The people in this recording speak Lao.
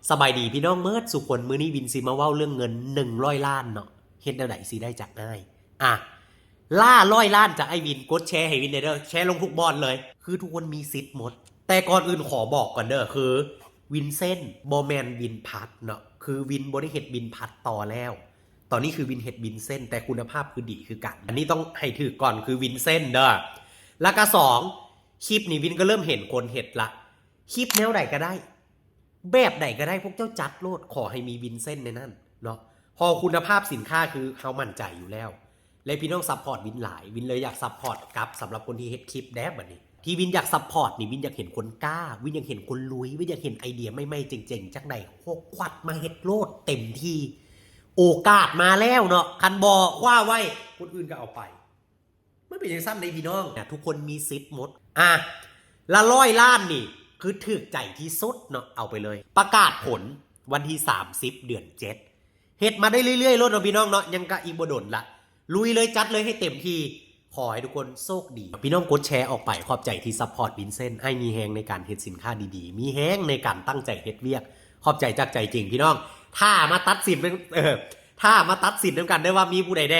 ສະບາຍດີພີ່ນ້ອງເໝິດສູ່ຄົນ ມື້ນີ້ວິນຊິມາເວົ້າເລື່ອງເງິນໜຶ່ງຮ້ອຍລ້ານເນາະ ເຮັດແນວໃດຊິໄດ້ຈາກອ້າຍ. ອ່ະ ລ່າຮ້ອຍລ້ານຈາກອ້າຍວິນ ກົດແຊໃຫ້ວິນແດ່ເດີ ແຊລົງທຸກບ່ອນເລີຍ ຄືທຸກຄົນມີສິດໝົດ. ແຕ່ກ່ອນອື່ນຂໍບອກກ່ອນເດີ ຄືວິນເສັ້ນ ບໍ່ແມ່ນວິນພັດເນາະ ຄືວິນບໍ່ໄດ້ເຮັດວິນພັດຕໍ່ແລ້ວ ຕອນນີ້ຄືວິນເຮັດວິນເສັ້ນ ແຕ່ຄຸນນະພາບຄືດີຄືກັນ. ອັນນີ້ຕ້ອງໃຫ້ຖືກກ່ອນ ຄືວິນເສັ້ນເດີ. ແລ້ວກະສອງ ຄລິບນີ້ວິນກໍເລີ່ມເຫັນຄົນເຮັດລະ ຄລິບແນວໃດກໍໄດ້ ແບບໃດກໍໄດ້ ພວກເຈົ້າຈັດໂລດ ຂໍໃຫ້ມີວິນເສັ້ນໃນນັ້ນເນາະ ເພາະຄຸນນະພາບສິນຄ້າຄືເຮົາໝັ້ນໃຈຢູ່ແລ້ວ ແລະ ພີ່ນ້ອງຊັບພອດວິນຫຼາຍ ວິນເລີຍຢາກຊັບພອດກັບ ສຳລັບຄົນທີ່ເຮັດຄລິບແດ່ບາດນີ້. ທີ່ວິນຢາກຊັບພອດນີ້ ວິນຢາກເຫັນຄົນກ້າ ວິນຢາກເຫັນຄົນລຸຍ ວິນຢາກເຫັນໄອເດຍໃໝ່ໆເຈງໆ ຈັກໃດໂຄກຄວັດມາເຮັດໂລດເຕັມທີ່ ໂອກາດມາແລ້ວເນາະ ຄັນບໍ່ຄວ້າໄວ້ ຄົນອື່ນກໍເອົາໄປ. ມັນເປັນຈັ່ງຊັ້ນເດ້ພີ່ນ້ອງ ທຸກຄົນມີສິດໝົດ. ອ່ະ ລະຮ້ອຍລ້ານນີ້ຄືຖືກໃຈທີ່ສຸດເນາະ ເອົາໄປເລີຍ. ປະກາດຜົນວັນທີສາມສິບ ເດືອນເຈັດ ເຮັດມາໄດ້ເລື້ອຍໆໂລດເນາະພີ່ນ້ອງເນາະ ຍັງກະອີກບໍ່ດົນລະ ລຸຍເລີຍ ຈັດເລີຍໃຫ້ເຕັມທີ່. ຂໍໃຫ້ທຸກຄົນໂຊກດີ ພີ່ນ້ອງກົດແຊອອກໄປ ຂອບໃຈທີ່ຊັບພອດວິນເສັ້ນ ອ້າຍມີແຮງໃນການເຮັດສິນຄ້າດີໆ ມີແຮງໃນການຕັ້ງໃຈເຮັດວຽກ ຂອບໃຈຈາກໃຈຈິງພີ່ນ້ອງ. ຖ້າມາຕັດສິນ ເອີ ຖ້າມາຕັດສິນນຳກັນເດີວ່າມີຜູ້ໃດແດ່